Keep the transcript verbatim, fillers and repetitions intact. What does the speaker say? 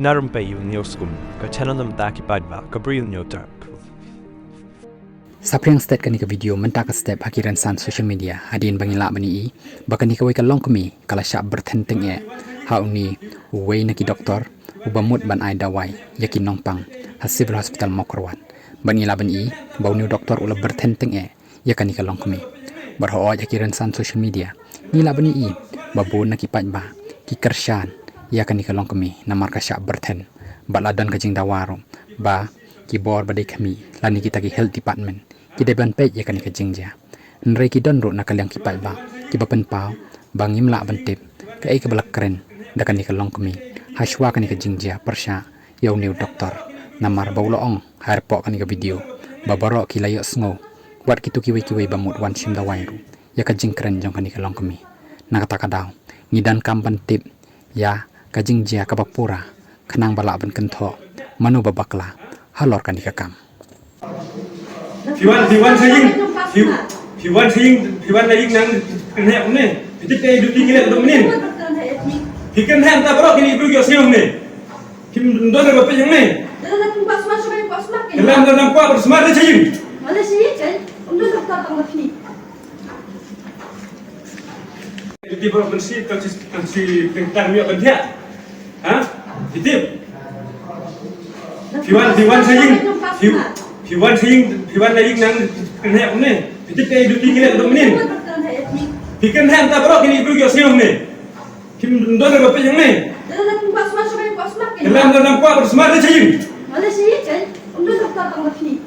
Na Rympei ïa u News Kum, ka channel na bynta ki paidbah, ka Bri u New Turk. Saphriang stet kane ka video mynta ka step ha ki rynsan social media, hadien ba ngi lah ban ïohi ba kane kawei ka longkmie ka la shah byrthen tyngeh ha une uwei na ki doktor uba mut ban ai dawai ïa ki nongpang ha Civil Hospital Mawkyrwat. Bad ngi lah ban ïohi ba une u doktor u la byrthen tyngeh ïa kane ka longkmie. Bad hooid ha ki rynsan social media ngi lah ban ïohi ba bun na ki paidbah ki kyrshan ïa kane ka longkmie namar ka shah byrthen. Bad la don ka jingdawa ruh ba ki bor ba dei khmih lane kita ki health department ki dei ban peit ïa kane ka jingjia. Hynrei ki don ruh na ka liang ki paidbah kiba pynpaw ba ngim lah ban tip kaei kaba la kren da kane ka longkmie hashwa kane ka jingjia pyrshah ïa une u doktor, namar ba u la ong ha kpoh kane ka video ba baroh ki la ïohsngew, wat kito kiwei kiwei ba mut wan shim dawai ruh ïa ka jingkren jong kane ka longkmie. Na kata ka daw ngi donkam ban tip ïa ka jingjia kaba pura khnang ba lah ban kynthoh mano ba bakla halor kane ka kam. Phi wan, phi wan sha ïing, phi, phi wan sha ïing, phi wan la ïing nang kren hangne. Phi tip kaei duty ngi leh mynnin. Phi kren hangta baroh kine ki briew ki ïohsngew hangne. Kim don re ba peit hangne. Dalam dalam kuat bersama dia sini. Malaysia kan, untuk daftar tang lagi. Duty baroh mynsi kan si, kan si tengtang ïa kan dia. Ha? Duty. Phi wan, phi wan sha ïing. Phi, phi wan sha ïing, phi wan la ïing nang kren hangne. Duty kaei duty ngi leh mynnin. Phi kren hangta baroh kine ki briew ki ïohsngew hangne. Kim don re ba peit hangne. Dalam dalam kuat bersama dia sini. Malaysia kan, untuk daftar tang lagi.